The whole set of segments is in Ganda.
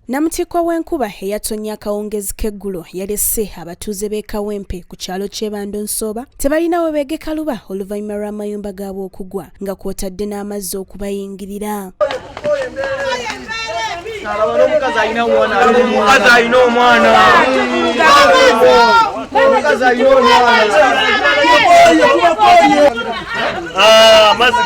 Namutikkwa w'enkuba eyatonnya akawungezi k'eggulo yalese abatuuze b'e Kawempe ku kyalo Kyebando Nsooba tebalina we beegeka luba oluvannyuma lw'amayumba gaabwe okugwa nga kw'otadde n'amazzi okubayingirira. Omukazi alina omwana. Omukazi alina omwana. Amazzi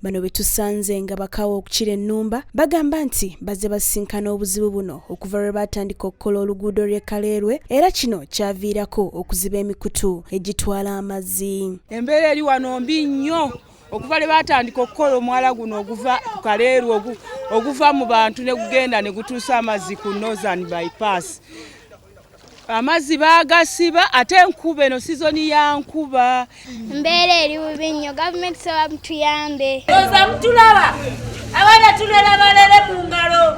Bano be tusanze nga bakaawa okukira ennumba bagamba nti bazze basisinkana obuzibu buno okuva lwe baatandika okukola oluguudo lw'e Kaleerwe era kino kyaviirako okuziba emikutu egitwala amazzi. Embeera eri wano mbi nnyo okuva lwe baatandika okukola omwala guno oguva ku Kaleerwe oguva mu bantu ne gugenda ne gutuusa amazzi ku Northern Bypass. Amazzi baagasiba ate enkuba eno sizoni ya nkuba. Mbeera eri bubi nnyo, gavumenti saba mutuyambe. Oza mutulaba abaana tulera balere mu ngalo.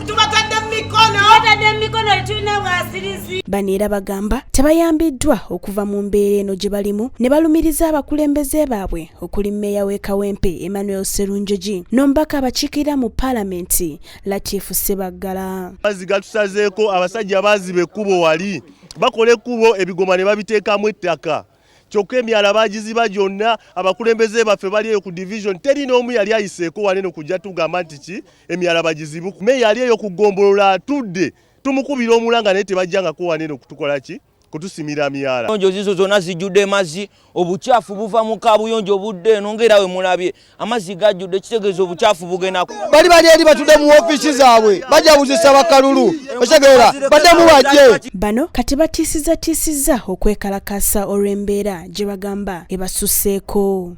Tubatadde mu mikono. Tubatadde mu mikono, tetulina bwasirizi. Bano era bagamba tebayambiddwa okuva mu mbeera eno gye balimu ne balumiriza abakulembeze baabwe okuli mmeeya w'e Kawempe Emmanuel Sserunjogi n'omubaka abakiikirira mu paalamenti Latif Ssebaggala. Amazzi gatusazeeko, abasajja baaziba ekkubo wali bakola ekkubo ebigoma ne babiteekamu ettaka kyokka emyala baagiziba gyonna. Abakulembeze baffe bali eyo ku division, teri n'omu yali ayiseeko waneno kujja tugamba nti ki emyala bagizibu. Meeya ali eyo ku ggombolola atudde tumukubira omulanga naye tebajjangako waneno kutukola ki kutusimira myala. Buyonjo zizo zonna zijjudde mazzi, obukyafu buva mu kabuyonjo budde eno ng'era we mulabye amazzi gajjudde, kitegeeza obukyafu bugenda. Bali bali eri batudde mu ofiisi zaabwe bajabuzisa bakalulu otegeera baddemu bajje. Bano kati batiisizatiisizza okwekalakaasa olw'embeera gye bagamba ebasuseeko.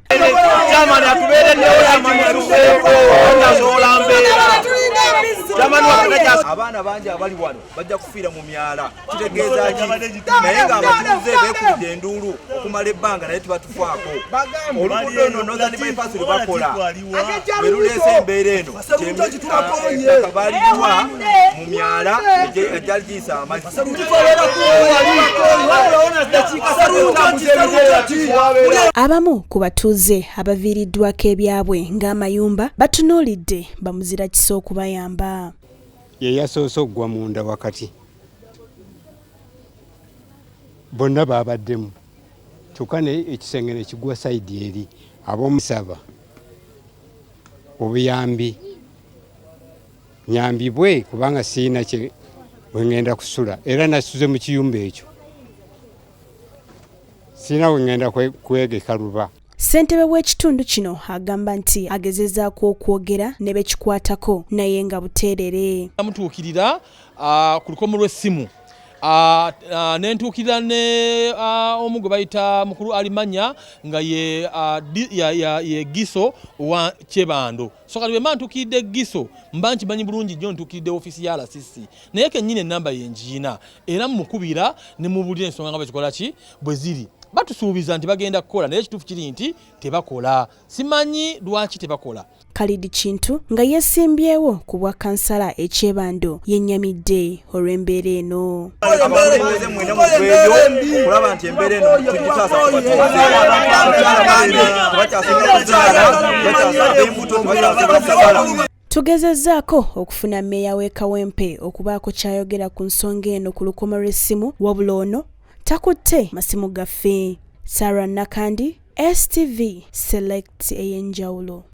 Abaana bangi abali wano bajja kufiira mu myala, kitegeeza ki naye ng'abatuuze beekubidde enduulu okumala ebbanga naye tebatufaako. Oluguudo luno Northern Bypass lwe bakola lwe luleese embeera eno, ettaka baaliriwa mu myala egyali giyisa amazzi. Abamu ku batuuze abaviiriddwako ebyabwe ng'amayumba batunuulidde bamuzira kisa okubayamba. Ye yasoose okugwa munda wakati, bonna babaddemu kyokka naye ekisenge ne kigwa sayidi eri. Ab'omusaba obuyambi nyambibwe kubanga sirina kye we ngenda kusula, era nasuze mu kiyumba ekyo, sirina we ngenda kwegeka luba. Ssentebe w'ekitundu kino agamba nti agezezaako okwogera ne bekikwatako naye nga buteerere. Namutuukirira ku lukomo lw'essimu, ne ntuukirira ne omu gwe bayita mukulu Alimanya nga ye Giso wa Kyebando. So kati bwe mba ntuukiridde Giso mba nkimanyi bulungi nnyo ntuukiridde ofiisi ya RCC, naye kennyini ennamba ye ngiina era mmukubira ne mubuulira ensonga nga bwe zikola ki bwe ziri. Batusuubiza nti bagenda kukola naye ekituufu kiri nti tebakola. Simanyi lwaki tebakola. Khalid Kintu nga yeesimbyewo ku bwa kansala e Kyebando yennyamidde olw'embeera eno. Abakulembeze mwena muveeyo okulaba nti embeera eno tugitaasa ku batuuze. Abakyala bangi tebakyasobola kuzaala, tebakyasobola embuto, tebakyasobola kusala. Tugezezzaako okufuna mmeeya w'e Kawempe okubaako ky'ayogera ku nsonga eno ku lukomo lw'essimu wabula ono takutte masimu gaffe. Sarah Nakandi, STV Select ey'enjawulo.